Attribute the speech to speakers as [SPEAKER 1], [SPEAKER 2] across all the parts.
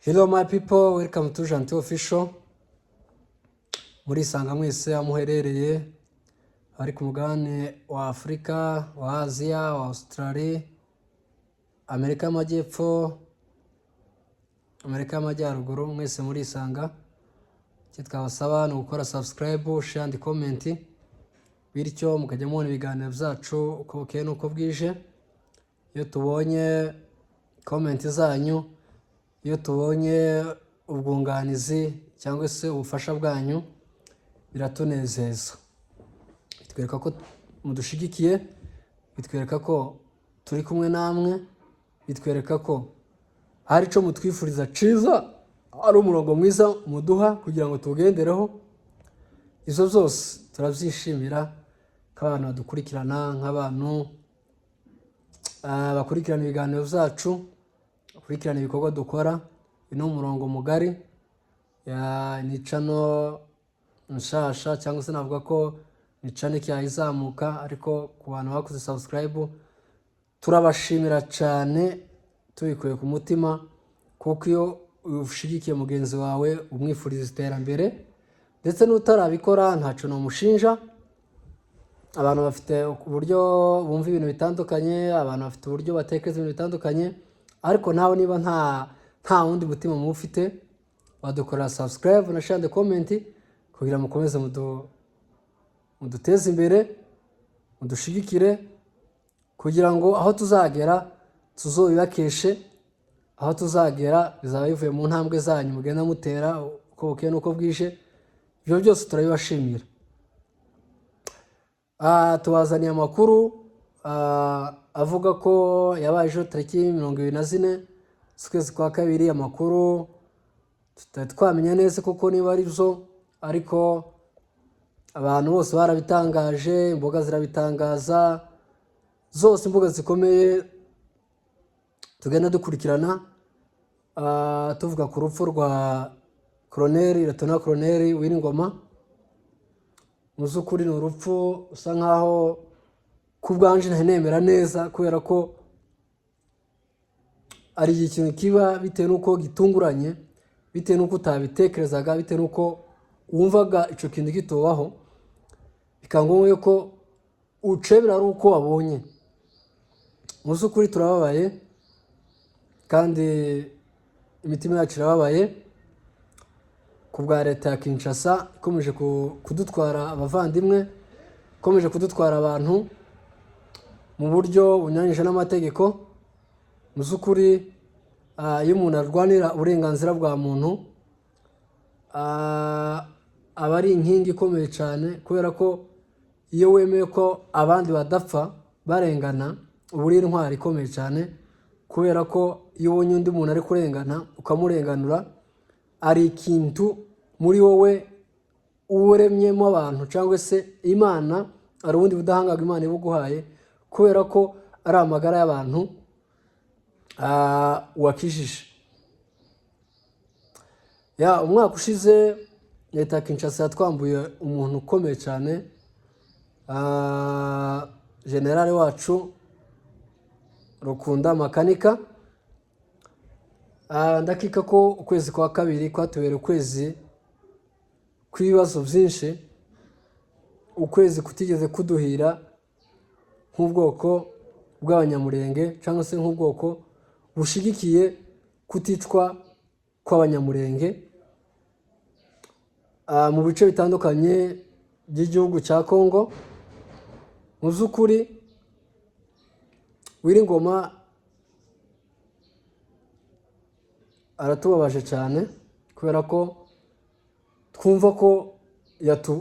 [SPEAKER 1] Hello my people, welcome to Gentil Official. Murisanga mwese aho muherereye, abari ku mugabane wa Afurika, wa Aziya, wa Australia, Amerika y'Amajyepfo, Amerika y'Amajyaruguru, mwese murisanga. Icyo twabasaba ni ugukora subscribe, share and comment, bityo mukajya mubona ibiganiro byacu uko bukeye n'uko bwije. Iyo tubonye comment zanyu, iyo tubonye ubwunganizi cyangwa se ubufasha bwanyu, biratunezeza, bitwereka ko mudushigikiye, bitwereka ko turi kumwe namwe, bitwereka ko hari icyo mutwifuriza cyiza, ari umurongo mwiza muduha kugira ngo tuwugendereho. Izo zose turabyishimira nk'abantu badukurikirana, nk'abantu bakurikirana ibiganiro byacu, bakurikirana ibikorwa dukora. Uyu ni umurongo mugari, ni channel nshasha, cyangwa se navuga ko ni channel izamuka, ariko ku bantu bakoze subscribe turabashimira cyane tubikuye ku mutima, kuko iyo ushigikiye mugenzi wawe umwifuriza iterambere, ndetse n'utarabikora ntacyo namushinja. Abantu bafite uburyo bumva ibintu bitandukanye, abantu bafite uburyo batekereza ibintu bitandukanye, ariko nawe niba nta wundi mutima muba ufite, wadukorera subscribe na share and comment kugira mukomeze muduteze imbere, mudushigikire, kugira ngo aho tuzagera tuzobibakeshe. Aho tuzagera bizaba bivuye mu ntambwe zanyu mugenda mutera uko bukeye n'uko bwije. Ibyo byose turabibashimira. Tubazaniye amakuru avuga ko yabaye ejo tariki 24 z'ukwezi kwa kabiri. Amakuru tutari twamenya neza koko niba ari byo, ariko abantu bose barabitangaje, imbuga zirabitangaza zose, imbuga zikomeye tugenda dukurikirana, tuvuga ku rupfu rwa Koroneri, Lieutenant Koroneri Willy Ngoma. Mu by'ukuri ni urupfu usa nkaho ku bwanje ntari nemera neza, kubera ko ari ikintu kiba bitewe n'uko gitunguranye, bitewe n'uko utabitekerezaga, bitewe n'uko wumvaga icyo kintu kitubaho, bikaba ngombwa ko ucebera ari uko wabonye. Mu by'ukuri turababaye kandi imitima yacu irababaye ku bwa leta ya Kinshasa ikomeje kudutwara abavandimwe, ikomeje kudutwara abantu mu buryo bunyuranyije n'amategeko. Mu by'ukuri iyo umuntu arwanira uburenganzira bwa muntu, aba ari inkingi ikomeye cyane, kubera ko iyo wemeye ko abandi badapfa barengana, uba uri intwari ikomeye cyane, kubera ko iyo ubonye undi muntu ari kurengana ukamurenganura, ari ikintu muri wowe uremyemo abantu cyangwa se Imana, hari ubundi budahangarwa Imana iba iguhaye, kubera ko ari amagara y'abantu wakijije. Ya umwaka ushize leta ya Kinshasa yatwambuye umuntu ukomeye cyane, generale wacu Rukunda Makanika. Ndakeka ko ukwezi kwa kabiri kwatubereye ukwezi kw'ibibazo byinshi, ukwezi kutigeze kuduhira nk'ubwoko bw'Abanyamurenge cyangwa se nk'ubwoko bushigikiye kuticwa kw'Abanyamurenge mu bice bitandukanye by'igihugu cya Kongo. Mu by'ukuri Willy Ngoma aratubabaje cyane, kubera ko twumva ko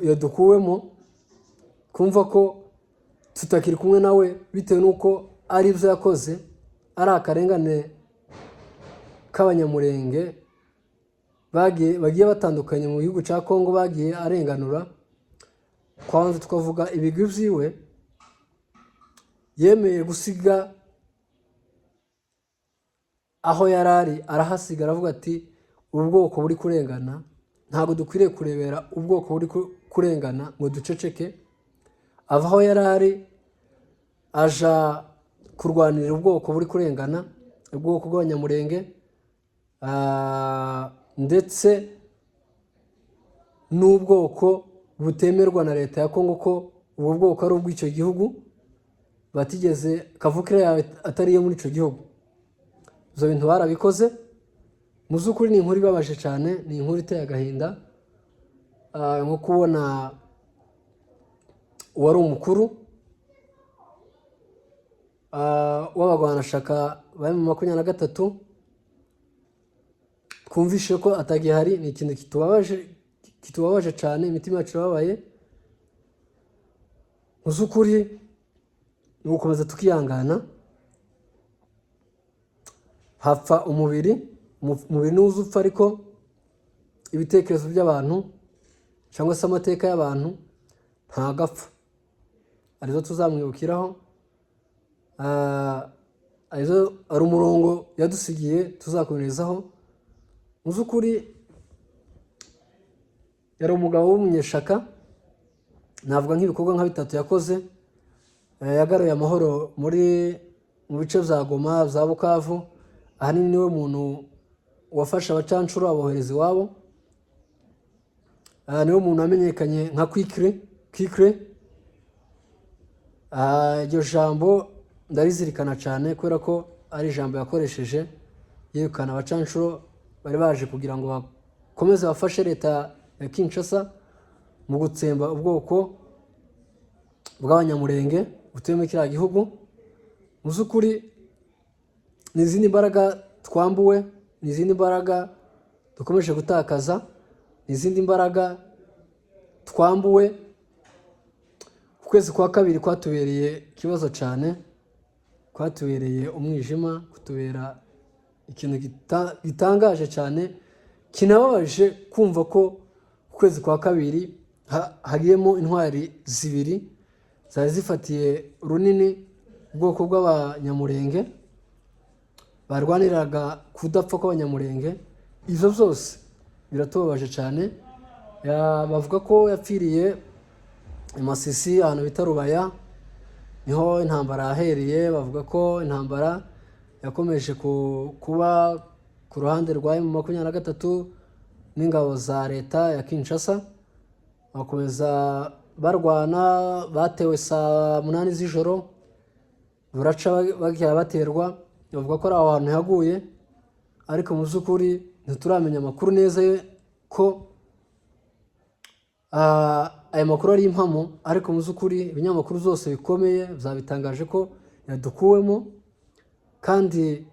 [SPEAKER 1] yadukuwemo, twumva ko tutakiri kumwe nawe bitewe n'uko ari ibyo yakoze ari akarengane k'Abanyamurenge bagiye batandukanye mu gihugu cya Kongo bagiye arenganura. Kwanza twavuga ibigwi byiwe, yemeye gusiga aho yari ari, arahasiga, aravuga ati: "Ubu bwoko buri kurengana, ntabwo dukwiriye kurebera ubwoko buri kurengana ngo duceceke." Ava aho yari ari aja kurwanirira ubwoko buri kurengana, ubwoko bw'Abanyamurenge. ndetse n'ubwoko butemerwa na leta ya Kongo, ko ubwo bwoko ari ubw'icyo gihugu, batigeze kavukire yawe atari iyo muri icyo gihugu. Ibyo bintu barabikoze. Mu by'ukuri ni inkuru ibabaje cyane, ni inkuru iteye agahinda. Nko kubona uwari umukuru w'abagwanashaka bari mu 23, twumvishe ko atagihari, ni ikintu kitubabaje, kitubabaje cyane, imitima yacu irababaye. Mu by'ukuri ni ugukomeza tukihangana. Hapfa umubiri, umubiri ntuza upfa, ariko ibitekerezo by'abantu cyangwa se amateka y'abantu ntagapfa, arizo tuzamwibukiraho. Arizo ari umurongo yadusigiye tuzakomerezaho. Mu by'ukuri yari umugabo w'umunyeshaka. Navuga nk'ibikorwa nka bitatu yakoze. Yagaruye amahoro mu bice bya Goma, bya Bukavu. Ahanini niwe muntu wafashe abacancuro abohereza iwabo. Niwe muntu wamenyekanye nka Kwikire Kikire. Iryo jambo ndarizirikana cyane kubera ko ari ijambo yakoresheje yirukana abacancuro bari baje kugira ngo bakomeze bafashe leta ya Kinshasa mu gutsemba ubwoko bw'Abanyamurenge butuye muri kiriya gihugu. Mu by'ukuri ni izindi mbaraga twambuwe, ni izindi mbaraga dukomeje gutakaza, ni izindi mbaraga twambuwe. Ukwezi kwa kabiri kwatubereye ikibazo cyane, kwatubereye umwijima, kutubera ikintu gitangaje cyane, kinababaje kumva ko ukwezi kwa kabiri hagiyemo intwari zibiri zari zifatiye runini ubwoko bw'Abanyamurenge, barwaniraga kudapfa kw'Abanyamurenge. Ibyo byose biratubabaje cyane. Bavuga ko yapfiriye i Masisi, ahantu bita Rubaya, niho intambara yahereye. Bavuga ko intambara yakomeje kuba ku ruhande rwa M23 n'ingabo za leta ya Kinshasa, bakomeza barwana. Batewe saa 8 z'ijoro, buraca bagiye baterwa. Bavuga ko ari aho hantu yaguye, ariko mu by'ukuri ntituramenya amakuru neza ye ko aya makuru ari impamo. Ariko mu by'ukuri ibinyamakuru byose bikomeye byabitangaje ko yadukuwemo, kandi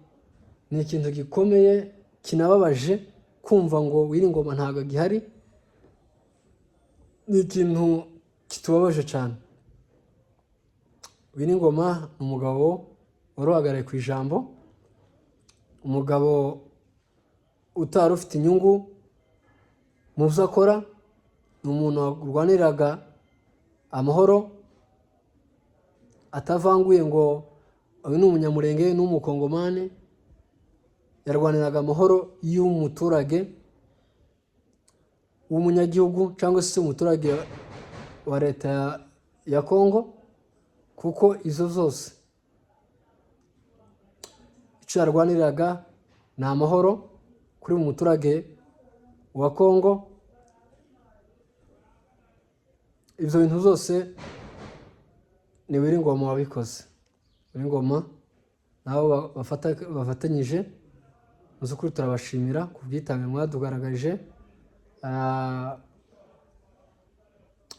[SPEAKER 1] ni ikintu gikomeye kinababaje kumva ngo Willy Ngoma ntabwo agihari. Ni ikintu kitubabaje cyane. Willy Ngoma ni umugabo wari uhagarariye ku ijambo, umugabo utari ufite inyungu mu byo akora, ni umuntu warwaniraga amahoro atavanguye ngo uyu ni Umunyamurenge n'Umukongomani. Yarwaniraga amahoro y'umuturage w'umunyagihugu cyangwa se umuturage wa leta ya Kongo, kuko izo zose icyo yarwaniraga ni amahoro kuri buri muturage wa Kongo. Ibyo bintu byose ni Willy Ngoma wabikoze. Willy Ngoma nabo bafatanyije, mu by'ukuri turabashimira ku bwitange mwadugaragarije,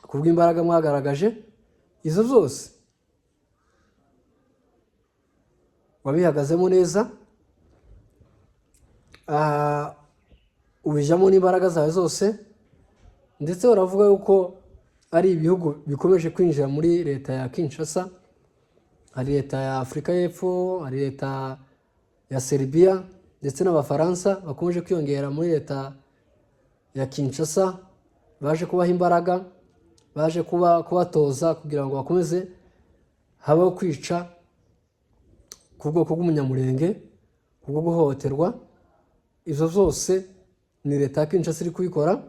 [SPEAKER 1] ku bw'imbaraga mwagaragaje. Izo zose wabihagazemo neza, ubijyamo n'imbaraga zawe zose. Ndetse baravuga yuko ari ibihugu bikomeje kwinjira muri leta ya Kinshasa. Hari leta ya Afurika y'Epfo, hari leta ya Serbia, ndetse n'Abafaransa bakomeje kwiyongera muri leta ya Kinshasa, baje kubaha imbaraga, baje kubatoza kugira ngo bakomeze habeho kwica ku bwoko bw'Umunyamurenge, kubwo guhohoterwa. Izo zose ni leta ya Kinshasa iri kubikora.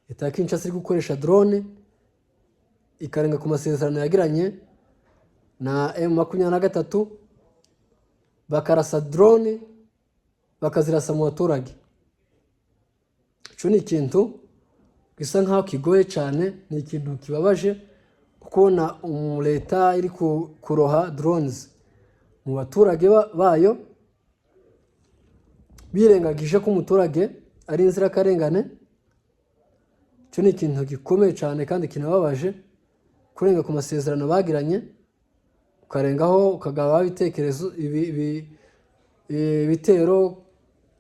[SPEAKER 1] Leta ya Kinshasa iri gukoresha drone, ikarenga ku masezerano yagiranye na M23, bakarasa drone, bakazirasa mu baturage. Icyo ni ikintu gisa nkaho kigoye cyane, ni ikintu kibabaje kubona leta iri kuroha drones mu baturage bayo, birengagije ko umuturage ari inzirakarengane. Icyo ni ikintu gikomeye cyane kandi kinababaje, kurenga ku masezerano bagiranye, ukarengaho ukagaba ibitekerezo, ibitero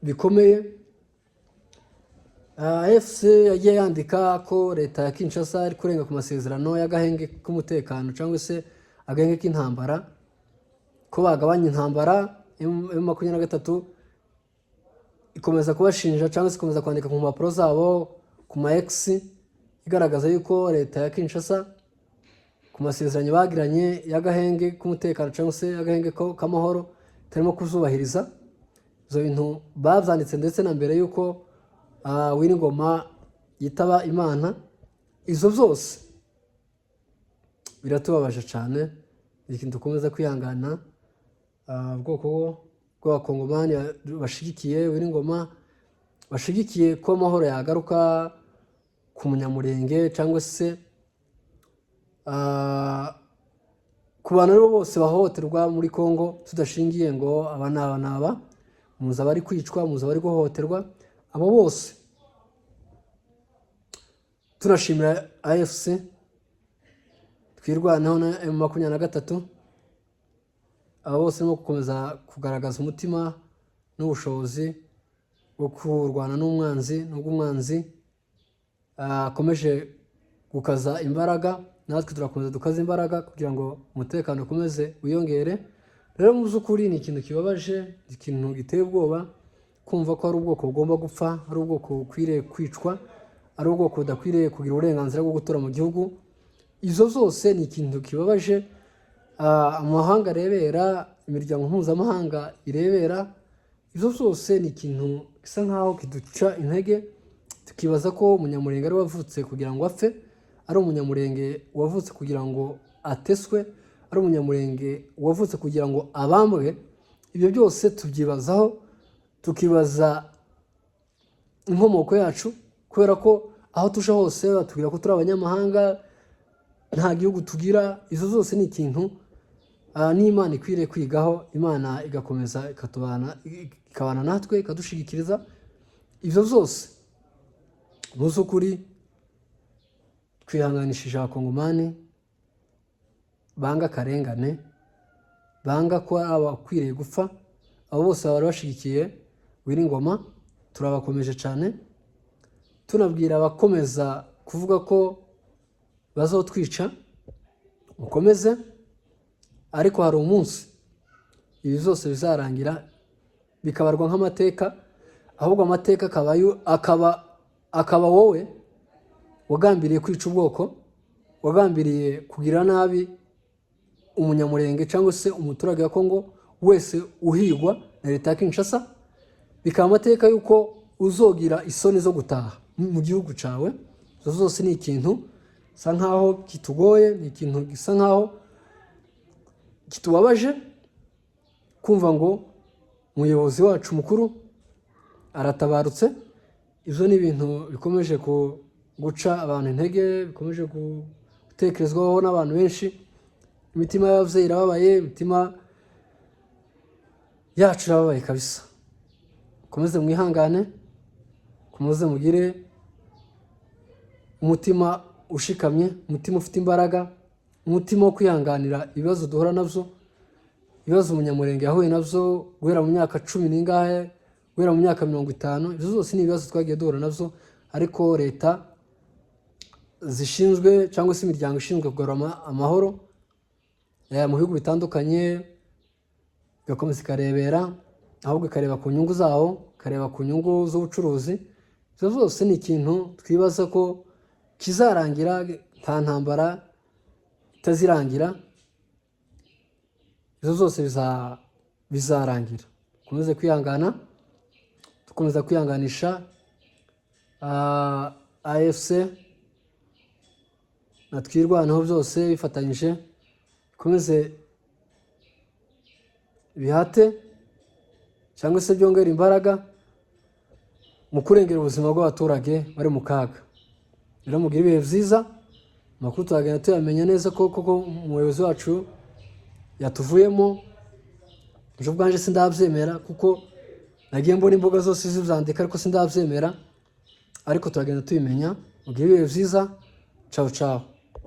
[SPEAKER 1] bikomeye. AFC yagiye yandika ko leta ya Kinshasa iri kurenga ku masezerano y'agahenge k'umutekano cyangwa se agahenge k'intambara, ko bagabanya intambara. M23 ikomeza kubashinja cyangwa se ikomeza kwandika ku mpapuro zabo ku ma X, igaragaza yuko leta ya Kinshasa ku masezerano bagiranye y'agahenge k'umutekano cyangwa se agahenge k'amahoro itarimo kuzubahiriza. Ibyo bintu babyanditse ndetse na mbere y'uko Willy Ngoma yitaba Imana. Izo byose biratubabaje cyane, ni ikintu dukomeza kwihangana. Ubwoko bw'Abakongomani bashigikiye Willy Ngoma, bashigikiye ko amahoro yagaruka ku Munyamurenge cyangwa se ku bantu aribo bose bahohoterwa muri Congo, tudashingiye ngo aba ni aba n'aba, muzi abari kwicwa, muzi abari guhohoterwa, abo bose. Tunashimira AFC, Twirwaneho na M23, aba bose barimo gukomeza kugaragaza umutima n'ubushobozi bwo kurwana n'umwanzi. Nubwo umwanzi akomeje gukaza imbaraga, natwe turakomeza dukaza imbaraga kugira ngo umutekano ukomeze wiyongere. Rero mu by'ukuri ni ikintu kibabaje, ni ikintu giteye ubwoba kumva ko hari ubwoko bugomba gupfa, ari ubwoko bukwiriye kwicwa, ari ubwoko budakwiriye kugira uburenganzira bwo gutura mu gihugu. Izo zose ni ikintu kibabaje. Amahanga arebera, imiryango mpuzamahanga irebera. Izo zose ni ikintu gisa nkaho kiduca intege, tukibaza ko Umunyamurenge ari wavutse kugira ngo apfe, ari Umunyamurenge wavutse kugira ngo ateswe, ari Umunyamurenge wavutse kugira ngo abambwe. Ibyo byose tubyibazaho, tukibaza inkomoko yacu, kubera ko aho tuje hose batubwira ko turi abanyamahanga, nta gihugu tugira. Izo zose ni ikintu n'Imana ikwiriye kwigaho, Imana igakomeza ikatubana, ikabana natwe, ikadushigikiriza. Ibyo byose mu by'ukuri twihanganishije Abakongomani banga akarengane, banga ko ari abakwiriye gupfa. Abo bose bari bashyigikiye Willy Ngoma, turabakomeje cyane. Tunabwira abakomeza kuvuga ko bazotwica: mukomeze, ariko hari umunsi ibi byose bizarangira, bikabarwa nk'amateka. Ahubwo amateka akaba wowe wagambiriye kwica ubwoko, wagambiriye kugira nabi Umunyamurenge cyangwa se umuturage wa Kongo wese uhigwa na leta ya Kinshasa, bikaba amateka y'uko uzogira isoni zo gutaha mu gihugu cyawe. Izo zose ni ikintu gisa nkaho kitugoye, ni ikintu gisa nkaho kitubabaje kumva ngo umuyobozi wacu mukuru aratabarutse. Ibyo ni ibintu bikomeje guca abantu intege, bikomeje gutekerezwaho n'abantu benshi. Imitima y'ababyeyi irababaye, imitima yacu irababaye kabisa. Mukomeze mwihangane, mukomeze mugire umutima ushikamye, umutima ufite imbaraga, umutima wo kwihanganira ibibazo duhura nabyo, ibibazo Umunyamurenge yahuye nabyo guhera mu myaka cumi n'ingahe, guhera mu myaka 50. Ibyo zose ni ibibazo twagiye duhura nabyo, ariko leta zishinzwe cyangwa se imiryango ishinzwe kugarura amahoro mu bihugu bitandukanye igakomeza ikarebera, ahubwo ikareba ku nyungu zawo, ikareba ku nyungu z'ubucuruzi. Ibyo zose ni ikintu twibaza ko kizarangira, nta ntambara itazirangira. Izo zose bizarangira. Dukomeze kwihangana, dukomeza kwihanganisha AFC na Twirwaneho, byose bifatanyije bikomeze bihate cyangwa se byongere imbaraga. mu kurengera ubuzima bw'abaturage bari mu kaga. Rero mugire ibihe byiza. Amakuru turagenda tuyamenya neza ko koko umuyobozi wacu yatuvuyemo. Ejo ubwanjye sindabyemera, kuko nagiye mbona imbuga zose zibyandika, ariko sindabyemera, ariko turagenda tubimenya. Mugire ibihe byiza. Ciao ciao.